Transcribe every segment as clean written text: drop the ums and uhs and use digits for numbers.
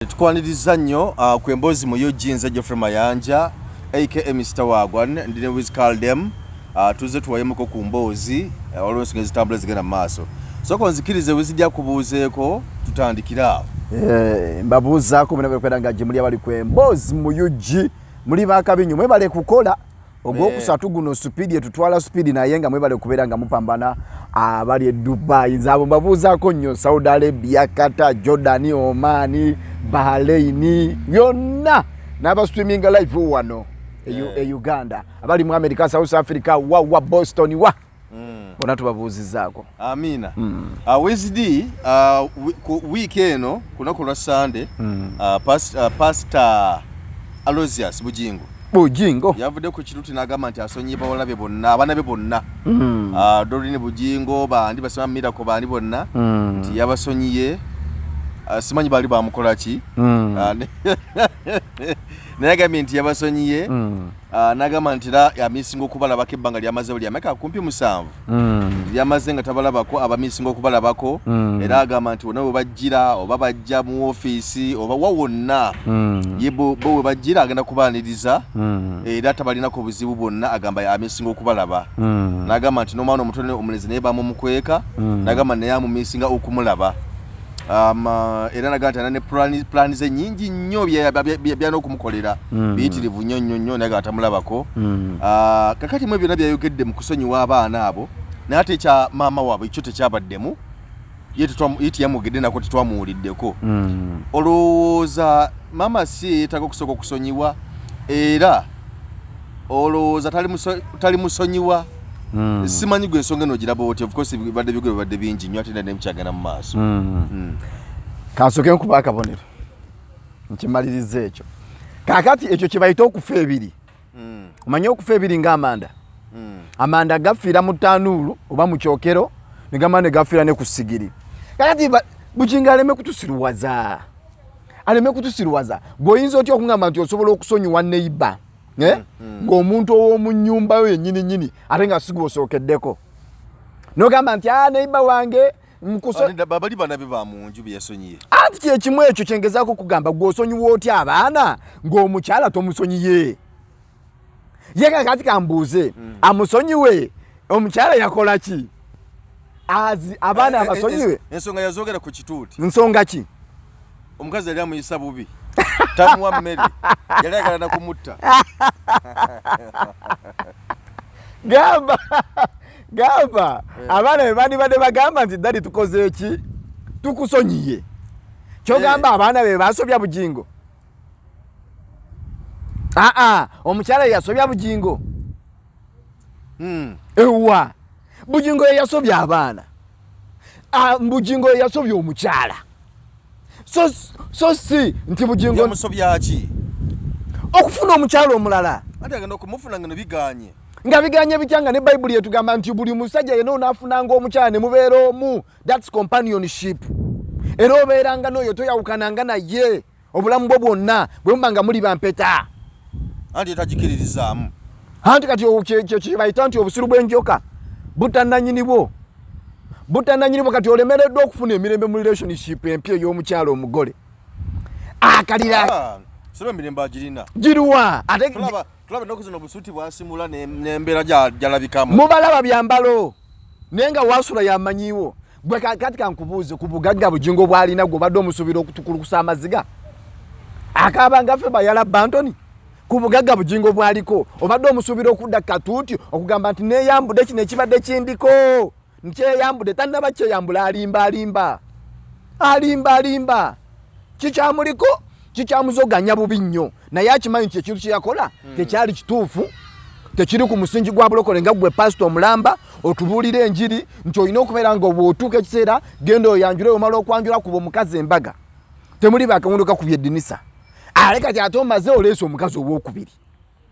Tukwaniriza nnyo ku Emboozi mu UG. Nze Geoffrey Mayanja aka Mr Wagwan, ndi ne Wizkaldem. Tuzze tuwayemuko ku mboozi. Waliwo ensonga ezitambula zigenda mu maaso. Sooka nzikirize Wizidi akubuuzeeko, tutandikire awo. Mbabuuzaako bonna bekwera nga gye muli abali ku Emboozi mu UG. Muli bakabinyu, mwebale kukola ogwokusatu guno. Speed etutwala speed, naye nga mwebale kubeera nga mupambana. Abali e Dubai, nze abo mbabuuzaako nnyo, Saudi Arabia, Qatar, Jordan, Oman, Bahrain yonna, n'abastreaminga live wano e Uganda, abali mu America, South Africa, wa Boston, wa bonna tubabuuzizaako. Amiina. Wizidi, ku wiiki eno ku lunaku lwa Sande, Pastor Aloysius Bujingo Bujingo yavudde ku kiruti n'agamba nti asonyiye bawala be bonna, abaana be bonna, Doreen Bujingo, bandi basema Miracle, bandi bonna, nti yabasonyiye. Simanyi baali bamukola ki. Naye agambye nti yabasonyiye. N'agamba nti era amissinga okubalabako ebbanga lyamaze buli ameka kumpi 7 lyamaze nga tabalabako, abamissinga okubalabako. Era agamba nti bonna bwe bajjira oba bajja mu ofiisi oba wa wonna, ye bo bwe bajjira agenda kubaaniriza, era tabalinako buzibu bwonna. Agamba amissinga okubalaba. N'agamba nti n'omwana omuto omulenzi naye bamumukweka, n'agamba naye amumissinga okumulaba. Era naga nti alina ne plan ze nnyingi nnyo byalina okumukolera, biyitirivu nnyo nnyo nnyo, naye nga atamulabako. Kakati mu byonna byayogedde mu kusonyiwa abaana abo, naye ate ekya maama waabwe ekyo tekyabaddemu. Ye teyamwogedde nako, tetwamuwuliddeko. Olowooza maama si yeetaaga okusooka okusonyiwa? Era olowooza tali musonyiwa? Simanyi gwe ensonga eno ogiraba otya? Of course bibadde byogero bibadde bingi nnyo, ate nebikyagenda mu maaso. Kansooke nkuba akabonero nkimaliriza ekyo. Kakati ekyo kye bayita okufa ebiri. Omanye okufa ebiri ng'amanda. Amanda gafiira mu tanuulu oba mu kyokero, ne gamala ne gafiira ne ku sigiri. Kakati Bugingo aleme kutusiruwaza, aleme kutusiruwaza. Gweoyinza otya okugamba nti osobola okusonyiwa neighbour, eh? Ng'omuntu ow'omu nnyumba yo yennyini nnyini, ate nga si gw'osookeddeko, nogamba nti a neighbour wange Bali bana be ba mu nju bye yasonyiye. Anti kyekimu ekyo kyengezaako okugamba. Gw'osonyiwa otya abaana ng'omukyala tomusonyiye? Ye kakati kambuuze, amusonyiwe omukyala yakola ki? Azi abaana abasonyiwe? Ensonga yazogera ku kituuti. Nsonga ki? Omukazi yali amuyisa bubi, tamuwa mmere, yali ayagala na kumutta. Gamba abaana be bandibadde bagamba nti, "Daddy, tukoze eki? Tukusonyiye." Kyogamba abaana be basobya Bugingo? Aa, omukyala ye yasobya Bugingo? Ewa Bugingo ye yasobya abaana? Ah, Bugingo ye yasobya omukyala. So si nti Bugingo Yamusobyaki? Okufuna omukyala omulala. Anti agenda okumufuna nga nebiganye. Nga biganye bitya, nga ne Bayibuli etugamba nti buli musajja yenna onaafunanga omukyala ne mubeera omu? That's companionship. Era obeeranga n'oyo, toyawukananga naye obulamu bwo bwonna bwe muba nga muli bampeta. Anti tagikiririzaamu. Anti kati kyebayita nti obusiru bw'enjoka butananyini bwo, butananyini bwo. Kati olemereddwa okufuna emirembe mu relationship empya ey'omukyala omugole akalira. Ah, siba emirembe agirina. Giruwa ate? Tulaba ennaku zino obusuuti bwasimula n'embeera gyalabikamu. Mubalaba byambalo, naye nga wasula yamanyiwo. Gwe kati kankubuuze, ku bugagga Bugingo bwalina, gwe obadde omusuubira okutukulukusa amaziga akaaba nga ffe bayala bantoni? Ku bugagga Bugingo bwaliko, obadde omusuubira okudda katuuti okugamba nti neeyambudde kino ekibadde kindiko, nkyeyambudde? Tannaba kyeyambula. Alimba, alimba, alimba, alimba. Kikyamuliko, kikyamuzoganya bubi nnyo, naye akimanyi nti ekintu kyeyakola tekyali kituufu, tekiri ku musingi gwa bulokole. Nga gwe pasita omulamba otubuulira enjiri nti olina okubeera nga bw'otuuka ekiseera genda oyanjule, omala okwanjula, kuba omukazi embaga, temuli bakawundo kakubye eddinisa. Ale kati ate omaze oleese omukazi owokubiri,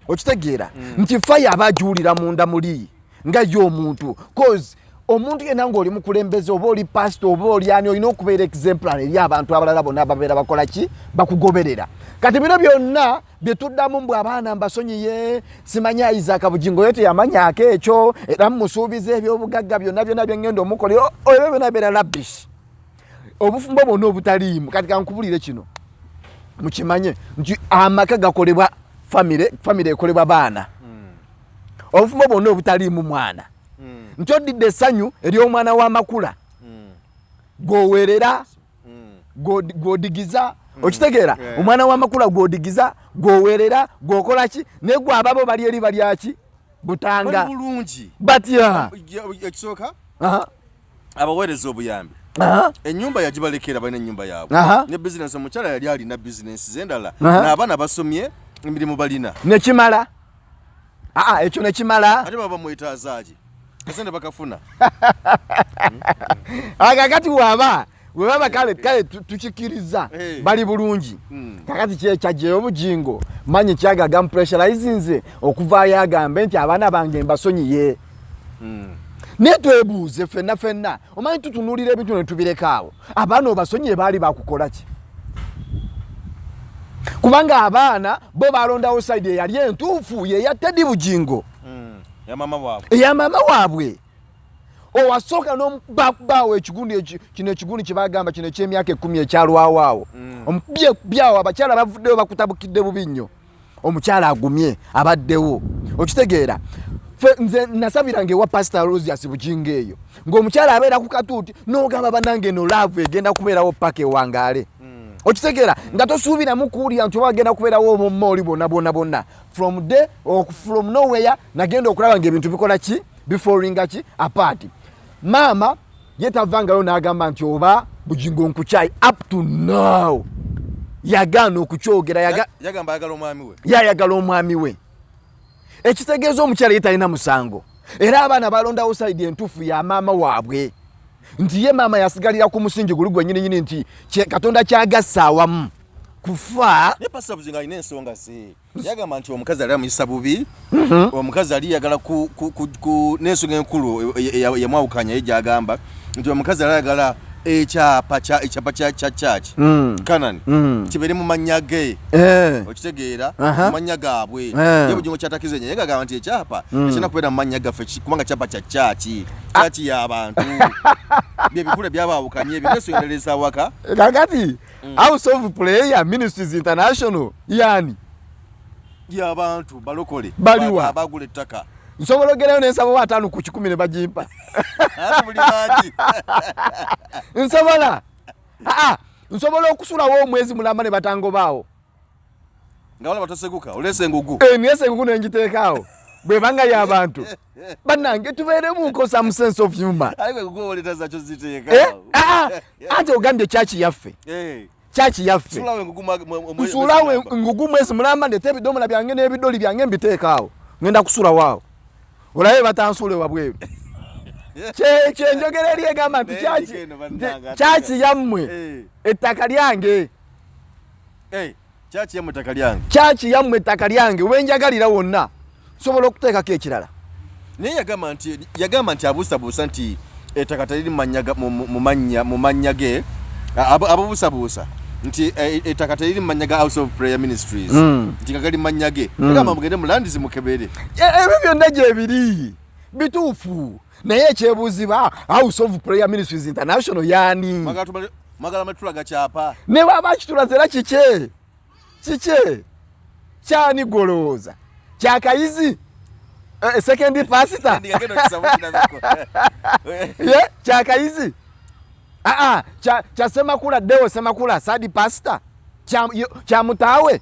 okitegeera nti fire aba agiwulira munda muli nga ye omuntu. Cause omuntu yenna ng'oli mukulembeze oba oli pasita oba oli ani, olina okubeera exemplar eri abantu abalala bonna ababeera bakola ki, bakugoberera. Kati bino byonna bye tuddamu mbw abaana mbasonyiye, simanyi Isaac Bugingo ye teyamanyaako ekyo, era mmusuubiza ebyobugagga byonna byonna byengenda omukolera, ebyo byonna bibeera rubbish. Obufumbo bwonna obutaliimu. Kati kankubulire kino. Mukimanye nti amaka gakolebwa famire, famire ekolebwa baana. Obufumbo bwonna obutaliimu mwana, nti odidde essanyu ery'omwana w'amakula gwowerera, gwodigiza, okitegeera? Omwana w'amakula gwodigiza, gwowerera, gwokola ki, naye gwe ababo bali eri balyaki butanga. Bali bulungi. Batya? Ekisooka, abaweereza obuyambi, ennyumba yagibalekera, balina ennyumba yaabwe ne bizinesi. Omukyala yali alina bizinesi zendala n'abaana basomye, emirimu balina. Nekimala. Aa, ekyo nekimala. Ate baba bamwetaazaaki? Kasente bakafuna. Akakati waba webaba kale kale tukikiriza bali bulungi. Kakati kyekyajjayo Bujingo manyi kyagaga mupressurizinze okuvaayo agambe nti abaana bange mbasonyiye. Naye twebuuze ffenna ffenna, omanyi tutunuulira ebintu ne tubirekaawo. Abaana obasonyiye, baali bakukola ki? Kubanga abaana bo balondawo side eyali entuufu, yeya Teddy Bujingo, Ya mama waabwe. Eya maama waabwe. Owasooka n'omubaawo ekigundi kino ekigundi kyebagamba kino ekyemyaka 10 ekyalwawo awo, omukubye byawo, abakyala bavuddeyo bakutabukidde bubi nnyo. Omukyala agumye abaddewo, okitegeera? Fe nze nasabiranga ewa Pasita Rosius Bujingo eyo, ng'omukyala abeera ku katuuti n'ogamba, bannange, eno love egenda kubeerawo paka ewangaale. Okitegeera? Nga tosuubiramu kuwulira nti oba agenda kubeerawo omumma oli bwonna bwonna bwonna. From day or from nowhere nagenda okulaba ng'ebintu bikola ki, bifallinga ki apart. Maama ye tavangayo n'agamba nti oba Bujingo nkukyayi. Up to now yagaana okukyogera. Yagamba ayagala omwami we. Yayagala omwami we, ekitegeeza omukyala ye talina musango, era abaana balondawo side entuufu ya maama waabwe, nti ye maama yasigalira ku musingi guli gwennyininyini nti Katonda kyagassa awamu kufa. Naye Pasita Bugingo alina ensonga ze yagamba nti omukazi ali amuyisa bubi. Omukazi ali yagala n'ensonga enkulu yamwawukanya ye gyagamba nti omukazi ali ayagala ekyapa kya church Canaan kibeere mu mannya ge. Okitegeera? Mu mannya gaabwe. Ye Bugingo kyatakize nye yagamba nti ekyapa ekirina kubeera mu mannya gaffe kubanga kyapa kya church, church y'abantu. Byebikulu ebyabaawukanye ebyo n'ensonga endala ezawaka. Kakati House of Prayer Ministries International yani? Y'abantu balokole. Baliwa? Bagula ettaka. Nsobola ogerayo nensaba 50 ku 100 ne bagimpa. Ate buli bangi. Nsobola, aa, nsobola okusulawo omwezi mulamba ne batangobaawo. Nga balaba toseguka, oleese engugu. Eh, nese engugu nengiteekaawo bwebanga y'abantu. Bannange, tubeeremuko some sense of humor. Ariko engugu oleeta zakyo ziteeka. Eh? Ah, anti ogambye church yaffe. Church yaffe. Sulawo engugu Nsuulawo mwezi mulamba. Engugu mwezi mulamba, ndeeta ebidomola byange n'ebidoli byange mbiteekaawo, ngenda kusulawo awo olabe batansuule wabweru. Kyekyo enjogera eri egamba nti Naye eno bannange, ate church yammwe, ettaka lyange. Church yammwe, ettaka lyange. Church yammwe, ettaka lyange, wenjagalira wonna nsobola okuteekako ekirala. Naye yagamba nti abuusabuusa nti ettaka teriri mu mannya mu mannya ge. Abuusabuusa nti ettaka teriri mu mannya ga House of Prayer Ministries, nti nga gali mu mannya ge. Yagamba mugende mu lands mukebere. Ebyo byonna gyebiri bituufu, naye ekyebuuzibwa, House of Prayer Ministries International yaani? Mwagala matulaga kyapa. Ne bwaba akitulaze era kike kike kyani? Golowooza kyakayizi, second pastor. Ndigagenda okisaba kirabeko. Ye kyakayizi, aa, kya Semakula Deo, Semakula third pastor, kya mutaawe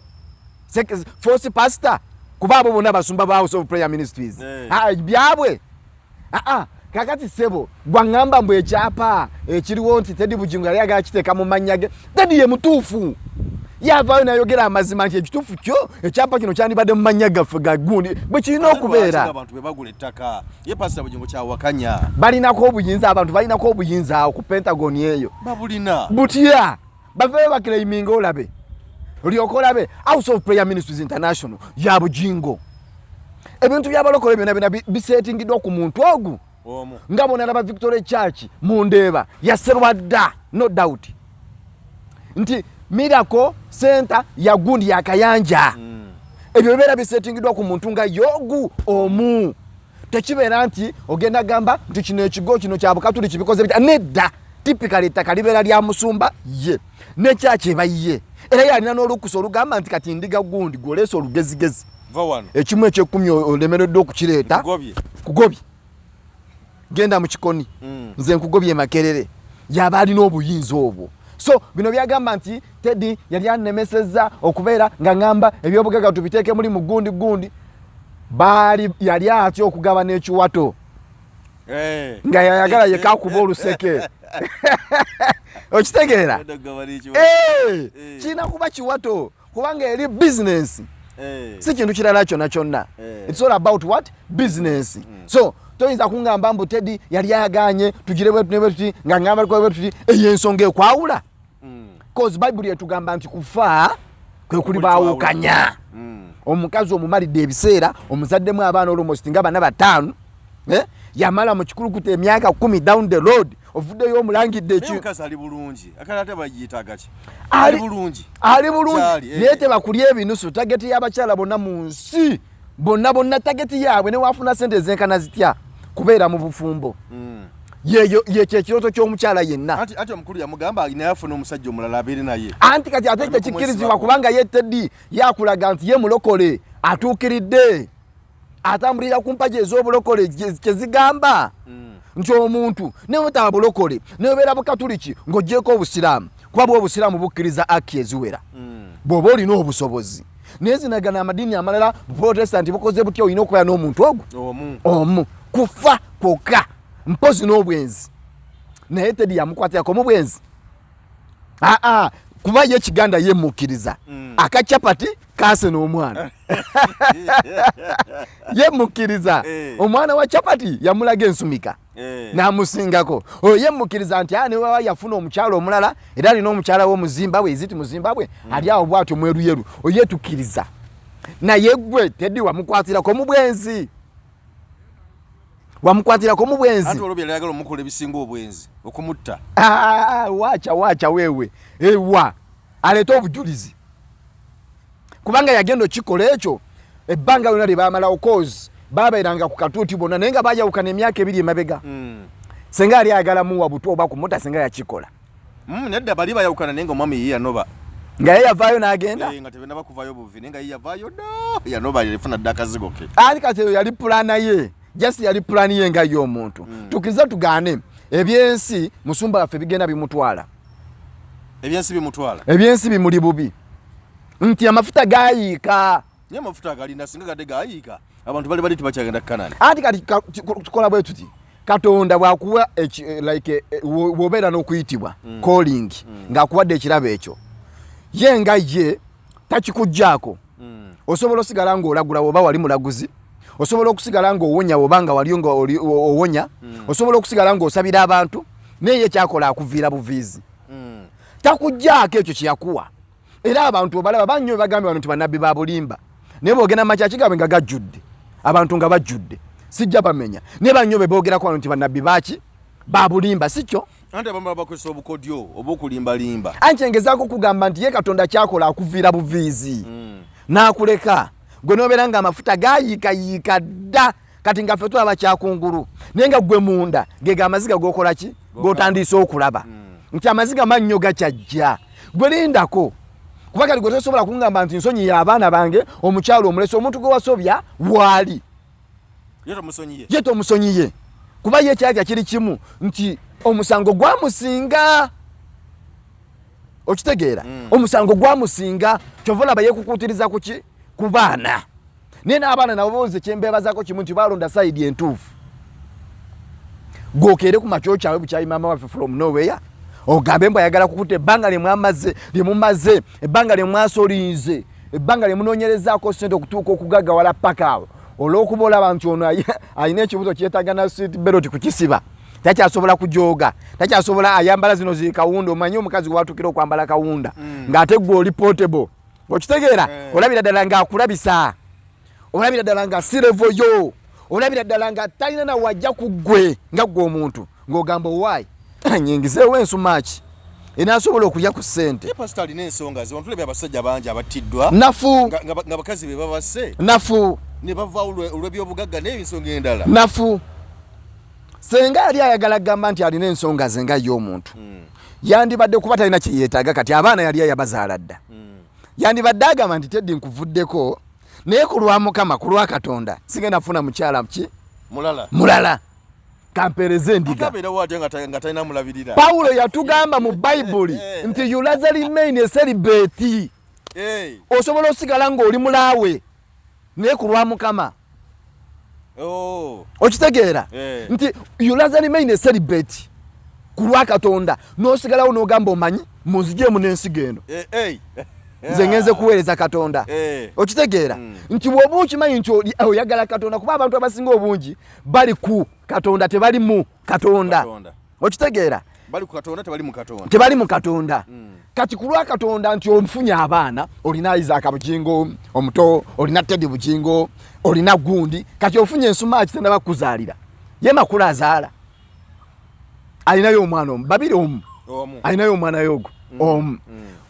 fourth pastor, kuba abo bonna basumba ba House of Prayer Ministries. Ah, byabwe. Aa, kakati sebo gwaŋŋamba mbu ekyapa ekiriwo nti Teddy Bugingo yali agala kiteeka mu mannya ge. Teddy ye mutuufu, yavaayo nayogera amazima nti ekituufu kyo ekyapa kino kyandibadde mu mannya gaffe ga gundi bwe kirina okubeera. Abantu be bagula ettaka, ye Pasita Bugingo kyawakanya. Balinako obuyinza, abantu balinako obuyinza awo ku Pentagon eyo. Babulina. Butya? Baveeyo baclaiminga olabe, olyoka olabe House of Prayer Ministries International ya Bugingo. Ebintu byabalokole byonna byonna bisetingiddwa ku muntu ogu omu. Nga bonalaba Victory Church mundeeba yaserwa dda, no doubt nti Miracle Center ya gundi ya Kayanja. Ebyo bibeera bisetingiddwa ku muntu nga yogu omu. Tekibeera nti ogenda gamba nti kino ekigo kino kya bukatuli kibikoze bitya. Nedda, typically ettaka libeera lya musumba ye nekyaki eba ye. Era yalina n'olukusa olugamba nti kati ndiga gundi gwoleesa olugezigezi, ekimu ekyekkumi olemereddwa okukireeta, kugobye, genda mu kikoni. Nze nkugobye Makerere. Yaba alina obuyinza obwo. So bino byagamba nti Teddy yali anemesezza okubeera nga ŋŋamba ebyobugagga tubiteeke muli mu gundi gundi, baali yali atya okugabana ekiwato nga yayagala yekakuba oluseke. Okitegeera? Kirina kuba kiwato kubanga eri bizinensi, si kintu kirala kyonna kyonna. It's all about what? Business. So toyinza kungamba mbu Teddy yali aganye tugire bwetu ne bwetuti nga ngamba tukole bwetuti. Eyo ensonga ekwawula, cause Bayibuli etugamba nti kufa kwe kuli baawukanya. Omukazi omumalidde ebiseera, omuzaddemu abaana almost nga bana bataano, eh? Yamala mu kikulukuta emyaka 10 down the road, ovuddeyo omulangidde. Naye omukazi ali bulungi, akala ate bagiyitaga ki? Ali bulungi. Ali bulungi. Kyali, eh. Naye tebakulya ebinusu. Target y'abakyala bonna mu nsi, bonna bonna, target yaabwe newafuna sente ezenkana zitya, kubeera mu bufumbo. Yeyo yekyo ekirooto ky'omukyala yenna. Anti omukulu yamugamba naye afuna omusajja omulala abeere naye. Anti kati ate Aleme tekikkirizibwa kumwesibako. Kubanga ye Teddy yakulaga nti ye mulokole atuukiridde, atambulira ku mpagi ez'obulokole kyezigamba nti omuntu newetaba bulokole neobeera bukatuliki ng'ogyeko obusiraamu, kuba bwe obusiraamu bukkiriza aki eziwera bw'oba olina obusobozi. Naye zinagana amadiini amalala, Buprotestanti bukoze butya, olina okubeera n'omuntu ogwo omu. Omu kufa kwokka, mpozi n'obwenzi. Naye Teddy yamukwatirako mu bwenzi? Aa, kuba ye kiganda ye mukkiriza akacapati kaase n'omwana ye mukkiriza. Omwana wa capati yamulaga ensumika n'amusingako. Oyo ye mukkiriza nti aa newaba yafuna omukyalo omulala, era alina omukyala we Muzimbabwe, iziti Muzimbabwe, ali awo bwatyo mweruyeru. Oyo ye tukkiriza. Naye gwe Teddy wamukwatirako mu bwenzi? Wamukwatirako mu bwenzi? Anti olwo byali ayagala omukola ebisinga obwenzi, okumutta. Ah, wacha wacha wewe, ewa aleete obujulizi, kubanga yagenda okikola ekyo ebbanga lyonna lye bamalawo, cause babeeranga ku katuuti bonna, naye nga bayawukana emyaka 2 emabega. Senga yali ayagala muwa butwa oba kumuta, senga yakikola. Nedda, bali bayawukana naye nga omwami ye yanoba. Nga ye yavaayo n'agenda. Eh, nga tebena bakuvayo buvi, naye nga ye yavaayo dda, yanoba, yafuna dda akazigo ke. Anti kati eyo yali plan ye, just yali plan ye nga ye omuntu. Tukirize tugaane, ebyensi musumba waffe bigenda bimutwala. Ebyensi bimutwala. Ebyensi bimuli bubi nti amafuta gayiika. Naye amafuta agalina singa gadde gayiika, abantu bali bali tebakyagenda Kanani. Anti kati tukola bwe tuti, Katonda bwakuwa like bw'obeera n'okuyitibwa, calling, ng'akuwadde ekirabo ekyo, ye nga ye takikuggyaako. Osobola osigala ng'olagula oba wali mulaguzi, osobola okusigala ng'owonya oba nga wali nga owonya, osobola okusigala ng'osabira abantu, naye ye kyakola akuviira buviizi, takuggyaako ekyo kyeyakuwa. Era abantu obalaba banyo bagambye wano nti bannabbi ba bulimba, naye bwogenda mu makyaki gaabwe nga gajjudde abantu, nga bajjudde, sijja bamenya, naye banyo be boogerako wano nti bannabbi baki ba bulimba, si kyo? Anti abamu bakozesa obukodyo oba okulimbalimba. Anti engezaako kugamba nti ye Katonda kyakola akuviira buviizi n'akuleka gwe nobeera nga amafuta gayiikayiika dda. Kati nga ffe tulaba kyakungulu, naye nga gwe munda gega amaziga gokola ki, gotandise okulaba nti amaziga mannyo gakyajja. Gwe lindako, kuba kati gwe tosobola kungamba nti nsonyiye abaana bange, omukyalo omulese, omuntu gwe wasobya waali. Ye tomusonyiye. Ye tomusonyiye, kuba ye kyatya kiri kimu nti omusango gwamusinga. Okitegeera? Omusango gwamusinga, kyova olaba yekukuutiriza kuki? Ku baana. Naye n'abaana nabo bonze kyembeebazako kimu nti balonda side entuufu. Gwokeere ku makyo kyawe bukyayi maama waffe from nowhere ogambe mbu ayagala kukuta, ebbanga lyemwamaze, lyemumaze, ebbanga lyemwasolinze, ebbanga lyemunoonyerezaako sente okutuuka okugagawala paka awo, olw'okuba olaba nti ono alina ekibuzo kyetaaga na seat belt kukisiba, takyasobola kujooga, takyasobola, ayambala zino zi kawunda. Omanyi omukazi watukira okwambala kawunda ng'ate gwe oli portable. Okitegeera? Olabira ddala ng'akulabisa, olabira ddala nga si level yo, olabira ddala nga talina na wajja ku ggwe nga ggwe omuntu, ng'ogamba owaayi nyingizeewo ensumaaki enaasobola okulya ku ssente. Ye pasita alina ensonga ze. Tulabye abasajja bangi abattiddwa Nafu. nga bakazi be babasse. Nafu. Ne bavaawo olw'ebyobugagga n'ensonga endala. Nafu. Senga yali ayagala kugamba nti alina ensonga ze nga ye omuntu. Yandibadde kuba talina kyeyeetaaga kati, abaana yali yabazaala dda. Yandibadde agamba nti, "Teddy, nkuvuddeko, naye ku lwa Mukama, ku lwa Katonda, sigenda kufuna mukyala ki mulala. Mulala, kampeereze endiga." Akabeerawo atya nga talina mulabirira? Pawulo yatugamba mu Bayibuli nti you rather remain a celibate. Osobola osigala ng'oli mulaawe, naye ku lwa Mukama. Oh. Okitegeera? Eh. Nti you rather remain a celibate ku lwa Katonda, n'osigalawo n'ogamba, "Omanyi, munzigyemu n'ensigo eno, nze ngenze kuweereza Katonda." Okitegeera nti bw'oba okimanyi nti oyagala Katonda, kuba abantu abasinga obungi bali ku Katonda, tebali mu Katonda. Katonda. Okitegeera? Bali ku Katonda, tebali mu Katonda. Tebali mu Katonda. Kati ku lwa Katonda nti onfunye abaana, olina Isaaka Bugingo omuto, olina Teddy Bugingo, olina gundi, kati ofunye ensumaaki tenaba kuzaalira ye makulu azaala, alinayo omwana omu, babiri, omu. Omu. Alinayo omwana yogo omu.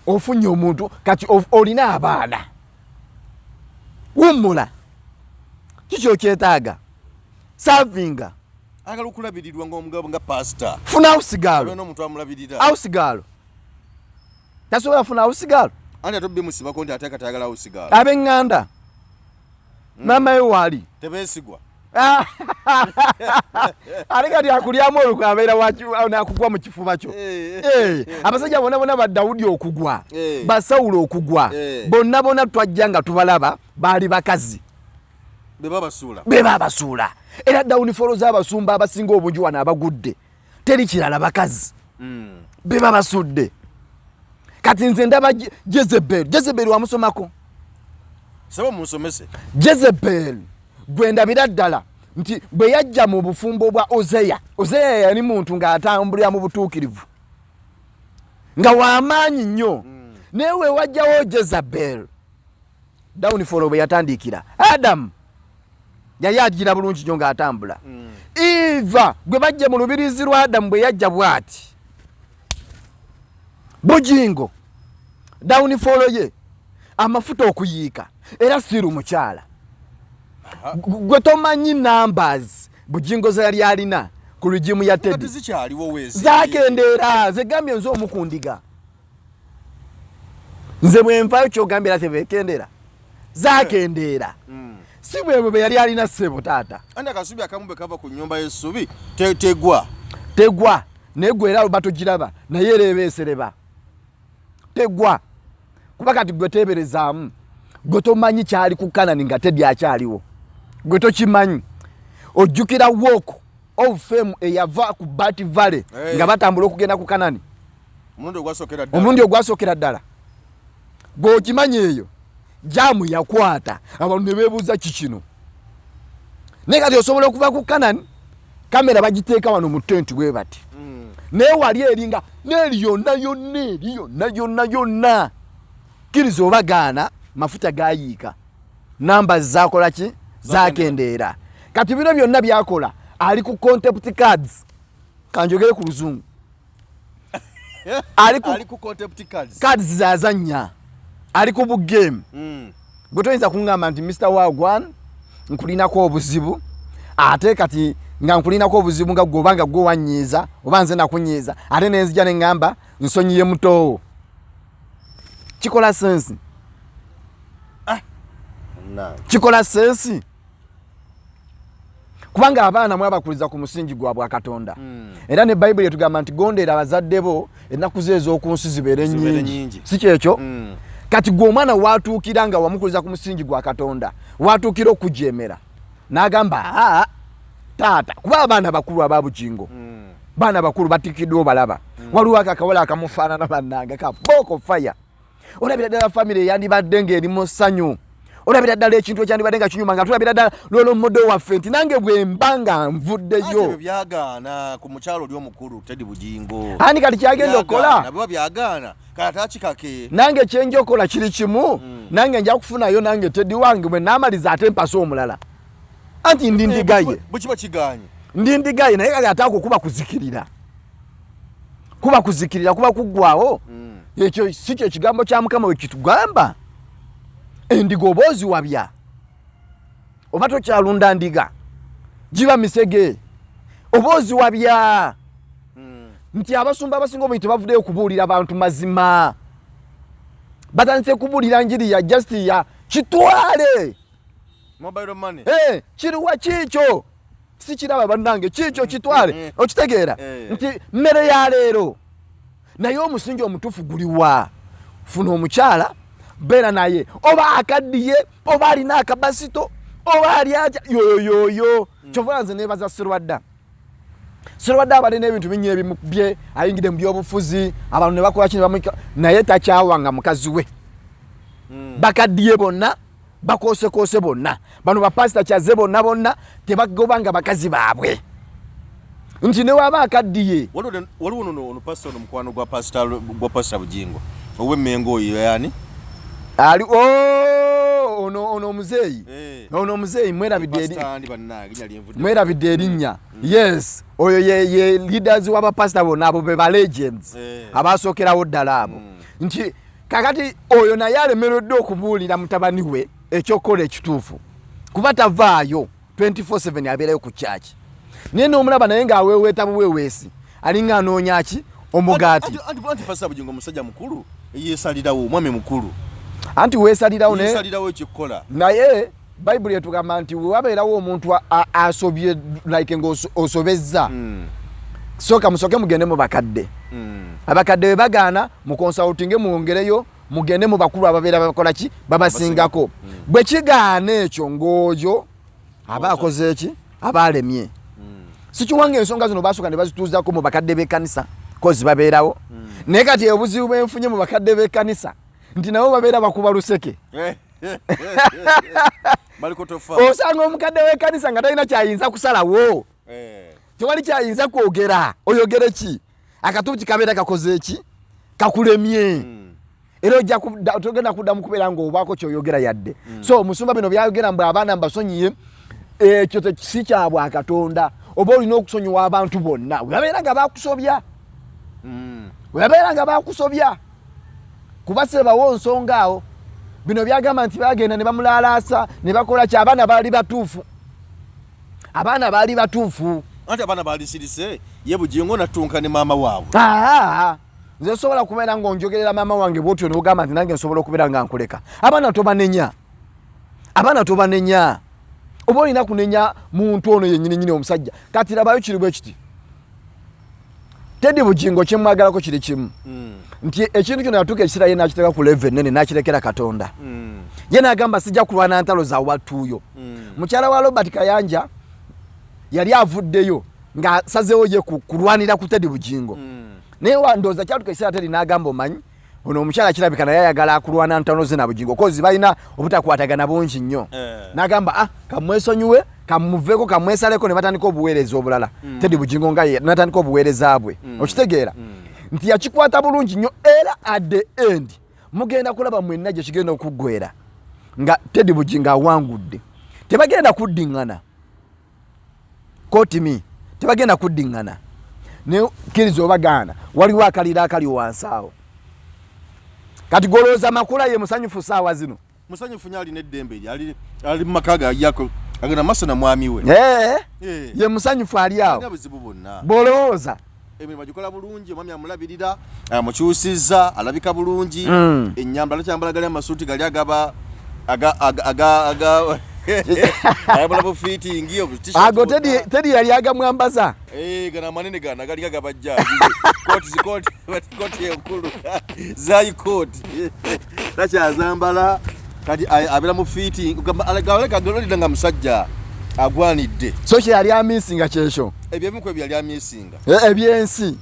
Ofunye omuntu kati olina abaana, wummula. Kiki okyetaaga? Savinga. Ayagala okulabirirwa ngaomugabo nga pasita. Funa house girl. Abe n'omuntu amulabirira. House girl, tasobola funa house girl? Anti ate bimusibako nti ate kati ayagala house girl. Ab'eŋŋanda, maama we waali. Tebeesigwa. Ate kati akulyamu olukwe, abeera nakugwa mu kifuba kyo. Eh, abasajja bonna bonna, ba Dawudi okugwa, ba Sawulo okugwa, bonna bonna twajja nga tubalaba baali bakazi. Be babasuula. Be babasuula. Era downfall z'abasumba abasinga obungi wano abagudde, teri kirala, bakazi be babasudde. Kati nze ndaba Jezebel. Jezebel wamusomako? Saba munsomese. Jezebel gwe ndabira ddala nti bwe yajja mu bufumbo bwa Ozeya, Ozeya yali muntu ng'atambulira mu butuukirivu, nga w'amaanyi nnyo, naye we wajjawo Jezebel, downfall bwe yatandikira. Adamu yali agira bulungi nnyo ng'atambula. Eva gwe bajja mu lubirizi lwa Adamu bwe yajja bw'ati. Bugingo downfall ye amafuta okuyiika, era siiru mukyala gwe tomanyi numbers Bugingo ze yali alina ku regime ya Kati Teddy. Zikyaliwo weezi? Zakendeera. Zegambye nze omu ku ndiga, nze bwenvayo kyogambye era tebekendera, zakendeera. Si bwebwe bwe yali alina, ssebo taata. Anti akasubi akamu bwe kava ku nnyumba y'essubi tegwa. Tegwa, naye gwe era batogiraba, naye era eba esereba, tegwa. Kuba kati gwe teeberezaamu, gwe tomanyi kyali ku Kanani nga Teddy akyaliwo, gwe tokimanyi. Ojjukira Walk of Fame eyava ku Bat Valley nga batambula okugenda ku Kanani? Omulundi ogwasookera ddala. Omulundi ogwasookera ddala, gweokimanyi eyo jam yakwata abantu ne beebuuza kikino. Naye kati osobola okuva ku Kanani, kamera bagiteeka wano mu tent bwe bati, naye wali eringa neeri yonna yonna, eri yonna yonna yonna. Kkiriza oba gaana, mafuta gayiika, namba zakola ki? Zakendeera. Kati bino byonna byakola ali ku contempt cards, kanjogere ku luzungu, ali ku Ali ku contempt cards. Cards zazanya, ali ku bugame. Gwe toyinza kuŋŋamba nti Mr Wagwan nkulinako obuzibu, ate kati nga nkulinako obuzibu, nga gwe oba nga gwe wanyiiza oba nze nakunyiiza, ate nenzija neŋŋamba nsonyiye mutoowo. Kikola sense? Nange. Kikola sense? Kubanga abaana mwabakuliza ku musingi gwa bwa Katonda. Era ne Bayibuli etugamba nti gondera abazadde bo, ennaku ze ez'oku nsi zibeere Zibeere nnyingi. nnyingi. Si kyekyo? Kati gwe omwana watuukira nga wamukuliza ku musingi gwa Katonda, watuukira okujemera n'agamba, "Aa taata," kuba abaana bakulu aba Bugingo, baana bakulu batikiddwa, obalaba. Waliwo ako akawala akamufaanana, bannange, ka booko fire. Olabira ddala famire eyandibadde ng'eri mu ssanyu, olabira ddala ekintu ekyandibadde nga kinyuma, nga tulabira ddala role model waffe nti nange bwe mba nga Ate nvuddeyo. ebyo byagaana ku mukyalo oli omukulu Teddy Bugingo. Ani kati kyagenda okukola? Byagaana, biba byagaana kale atakikake. Nange kyenja okukola kiri kimu, nange nja kufunayo nange Teddy wange, bwe naamaliza ate mpasa omulala, anti ndi ndigaye. Bwe kiba kiganye. Ndi ndigaye, naye kale ate ako kuba kuzikirira, kuba kuzikirira, kuba kuggwawo. Ekyo si kyo ekigambo kya Mukama we kitugamba? Endiga oba oziwabya oba tokyalunda ndiga, giba misege, oba oziwabya. Nti abasumba abasinga obungi tebavuddeyo kubuulira bantu mazima, batandise kubuulira njiri ya just ya kitwale. Mobile money. Hey, kiriwa kiikyo sikiraba bannange, kiikyo kitwale. Okitegeera? Nti mmere ya leero, naye omusingi omutuufu guliwa? Funa omukyala, beera naye, oba akaddiye, oba alina akabasito, oba ali atya, yoyoyoyo. Kyova nze nebaza Sirwadda. Sirwadda abadde n'ebintu bingi ebimubye, ayingidde mu byobufuzi, abantu ne bakola ki ne bamuyika, naye takyawanga mukazi we. Bakaddiye bonna, bakosekose bonna, bano bapasita kyaze bonna bonna tebagobanga bakazi baabwe, nti newaba akaddiye. Waliwo nono ono pasita, ono mukwano gwa pasita Bujingo ow'Emmengo, oyo yani? Ali, oh, ono omuzeeyi. Ono omuzeeyi mwerabidde eri. Pasita ani bannange, linnya lyenvudde. Mwerabidde erinnya. Yes, oyo ye leaders w'abapasita bonna, abo be ba legends abasookerawo ddala abo. Nti kakati oyo naye alemereddwa okubuulira mutabani we ekyokukola ekituufu, kuba tavaayo 24/7, abeerayo ku kyaki, naye n'omulaba naye ng'aweeweeta buweeweesi, alinga anoonya ki? Omugaati. Anti Pasita Bujingo musajja mukulu, yeesalirawo, omwami mukulu. Anti weesalirawo naye. Yeesalirawo ekyokukola. Naye Bayibuli etugamba nti wewabeerawo omuntu asobye, like ng'osobezza, sooka musooke mugende mu bakadde. Abakadde bwe bagaana, muconsultinge, mwongereyo, mugende mu bakulu ababeera bakola ki, babasingako. Bwe kigaana ekyo, ng'oyo aba akoze eki? Aba alemye. Sikiwanga ensonga zino basooka ne bazituuzaako mu bakadde b'ekkanisa, kozi babeerawo. Naye kati obuzibu bwenfunye mu bakadde b'ekkanisa nti nabo babeera bakuba luseke. Baliko tofa. Osanga omukadde w'ekkanisa nga talina kyayinza kusalawo, tewali kyayinza kwogera. Oyogere ki? Akatuuti kabeera kakoze eki? Kakulemye. Era ojja togenda kuddamu kubeera ng'obaako kyoyogera yadde. So omusumba bino byayogera mbu abaana mbasonyiye, ekyo si kyabwa Katonda. Oba olina okusonyiwa abantu bonna webabeera nga bakusobya, webabeera nga bakusobya, kuba sebawo nsonga awo. Bino byagamba nti bagenda ne bamulalaasa ne bakola ki, abaana baali batuufu, abaana baali batuufu. Anti abaana baalisirise, ye Bujingo nattunka ne maama waabwe. Aa, nze nsobola kubeera ng'onjogerera maama wange bwotyo nogamba nti nange nsobola okubeera nga nkuleka. Abaana tobanenya, abaana tobanenya. Oba olina kunenya muntu ono yennyini nyini, omusajja. Kati labayo, kiri bwe kiti, Teddy Bujingo kyemwagalako kiri kimu, nti ekintu kino yatuuka ekiseera ye nakiteeka ku level nene, nakirekera Katonda. Ye nagamba, sijja kulwana ntalo za watuuyo. Mukyala wa Robert Kayanja yali avuddeyo ng'asazeewo ye kulwanira ku Teddy Bujingo, naye ndowooza kyatuuka ekiseera Teddy n'agamba, omanyi ono omukyala kirabika naye ayagala akulwana ntalo ze na Bugingo, kozi balina obutakwatagana bungi nnyo. N'agamba, ah, kamwesonyiwe, kamuveeko, kamwesaleko, ne batandika obuweereza obulala. Teddy Bugingo nga ye natandika obuweereza bwe. Okitegeera nti yakikwata bulungi nnyo, era at the end mugenda kulaba mwenna gye kigenda okuggwera nga Teddy Bugingo awangudde. Tebagenda kuddiŋŋana kotimi, tebagenda kuddiŋŋana, naye kkiriza obagaana, waliwo akaliro akali wansi awo. Kati golowooza Makula ye musanyufu saawa zino? Musanyufu nyo, alina eddembe eri ali mu maka gayako, agenda maaso na mwami we. Ye musanyufu ali awo? Alina buzibu bwonna. Bwolowooza. Emirimu agikola bulungi, omwami amulabirira, amukyusizza, alabika bulungi. Ennyambala takyambala gali amasuuti gali agaba aga aga aga aga ayambala bufiitingi obu t-shirt ago. Bwonna. Teddy yali agamwambaza. Eh, gano amanene gano agalinga gabajja kooti, zikooti, kooti enkulu zayi kooti takyazambala. Kati abeera mu fitting, aleka nga musajja agwanidde. So kye yali amissinga kyekyo. Ebyo ebimu ku ebyo yali amissinga. Ebyensi.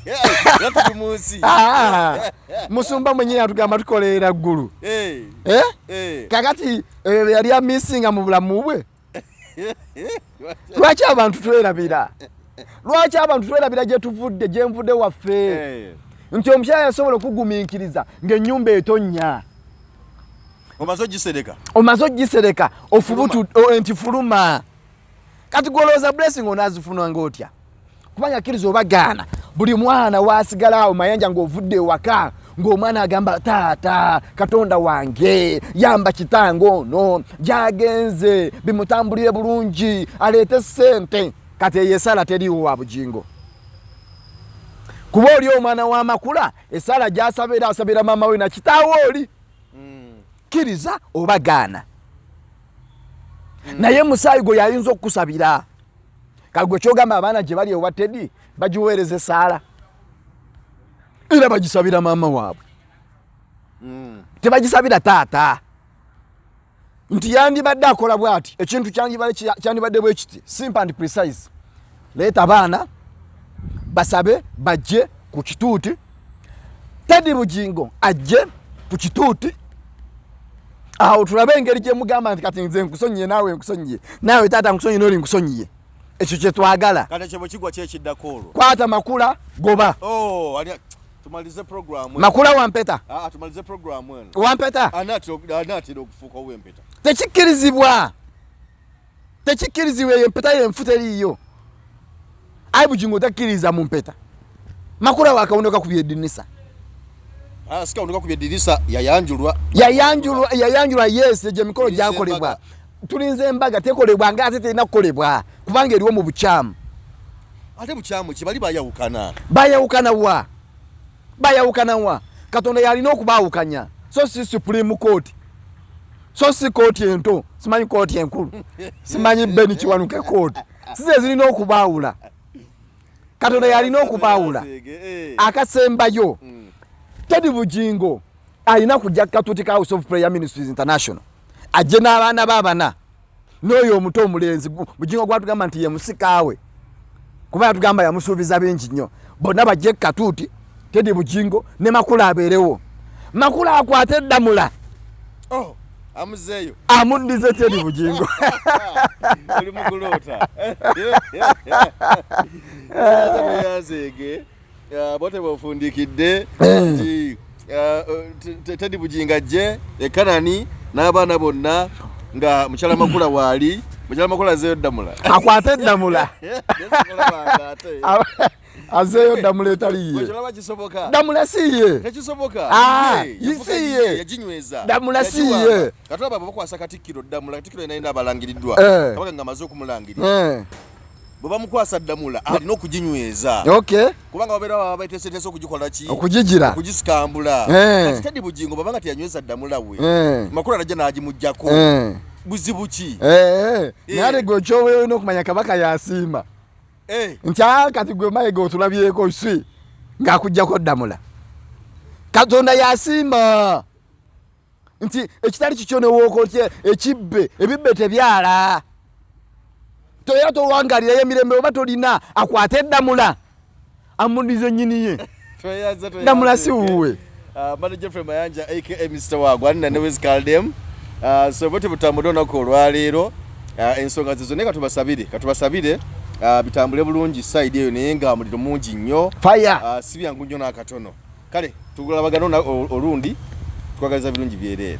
Era tuli mu nsi. Ah, musumba mwennyini atugamba tukolerera ggulu. Eh? Kakati ebyo bye yali amissinga mu bulamu bwe. Lwaki abantu twerabira? Lwaki abantu twerabira gye tuvudde, gye nvudde waffe? Nti omukyala yasobola okugumiikiriza ng'ennyumba etonnya. Omaze ogisereka. Omaze ogisereka, ofubutu nti fuluma. Kati gwolowooza blessing onaazifuna ng'otya? Kubanga kkiriza oba gaana, buli mwana wasigala awo Mayanja ng'ovudde ewaka, ng'omwana agamba, taata, Katonda wange yamba kitange ono gyagenze bimutambulire bulungi, aleete ssente. Kati eyo esala teriiwo wa Bugingo. Kuba oli omwana wa Makula, esaala gyasaba era asabira maama we na kitaawe oli. Kkiriza oba gaana, naye musaayi gwe yayinza okukusabira. Kale gwe kyogamba abaana gye bali ewa Teddy bagiweereza esaala, era bagisabira maama waabwe, tebagisabira taata. Nti yandibadde akola bwati, ekintu kyandibadde bwe kiti, simple and precise: leeta abaana basabe, bajje ku kituuti, Teddy Bugingo ajje ku kituuti, awo tulabe engeri gyemugamba nti kati nze nkusonyiye, naawe nkusonyiye, naawe taata nkusonyiye, nooli nkusonyiye. Ekyo kyetwagala. Kati ekyo bwe kigwa, kyekiddako olwo? Kwata Makula, goba. Oh, tumalize program eno. Makula wampeta. Ah, tumalize program eno. Wampeta. Anaatera okufuuka ow'empeta. Tekikkirizibwa, tekikkirizibwa. Eyo empeta yenfu, teriiyo. Ayi Bugingo takkiriza mu mpeta. Makula wakawundo kakubye edinisa. Ah, sika unduka kubye dirisa, yayanjulwa. Yayanjulwa, yayanjulwa, yes. Egyo emikolo Tulinze gyakolebwa. embaga. Tulinze embaga, tekolebwa nga ate terina kukolebwa kubanga eriwo mu bukyamu. Ate bukyamu ki? Bali bayawukana. Bayawukana wa? Bayawukana wa? Katonda yalina okubaawukanya, so si Supreme Court, so si kooti ento, simanyi kooti enkulu, simanyi Beni Kiwanuke kooti, size zirina okubaawula. Katonda yalina okubaawula. Akasembayo, Teddy Bugingo alina kujja katuuti ka House of Prayer Ministries International, ajje n'abaana baabana n'oyo omuto omulenzi Bugingo gwatugamba nti ye musikaawe, kuba yatugamba yamusuubiza bingi nnyo. Bonna bajje katuuti, Teddy Bugingo ne Makula abeerewo. Makula akwate eddamula. Oh, amuzeeyo. Amuddize Teddy Bugingo. Oli mukuloota yanzeege bote bwofundikidde nti Teddy Bugingo ajje ekanani n'abaana bonna nga mukyala Makula waali. Mukyala Makula azeeyo ddamula. Akwate eddamula, azeeyo ddamula etali ye. Ekiraba kisoboka? Ddamula si ye. Tekisoboka. Ah, Ye, si yafuka ye. yiye, yaginyweza. Ddamula si Yagiwamba. ye. Katulaba bwe bakwasa katikkiro ddamula, katikkiro yena yina abalangiriddwa. Kabaka nga amaze okumulangirira, bwe bamukwasa ddamula alina okuginyweza, kubanga babeera baba beteeseteese okugikola ki? Okugigira. Okugisikambula. Kati Teddy Bugingo babanga teyanyweza ddamula we, Makula najja n'agimugjako, buzibu ki? Naye ate gwe okyoba olina okumanya kabaka yasiima nti aa kati gwe Mayiga otulabyeko si ng'akuggyako ddamula. Katonda yasiima nti ekitali kikyo newooka otya ekibbe, ebibbe tebyala, toera towangalirayo emirembe oba tolina. Akwate eddamula amudize nnyini ye. Ddamula si wuwe. Mbadde Jeffrey Mayanja aka Mr Wagwan ne Wizkaldem. So bwe tubutambudde olunaku olwaleero, ensonga zezo, naye katubasabire bitambule bulungi side eyo, naye nga muliro mungi nnyo. Fire. Si byangu nnyo n'akatono. Kale tugulabagana olundi, twagaliza birungi byereere.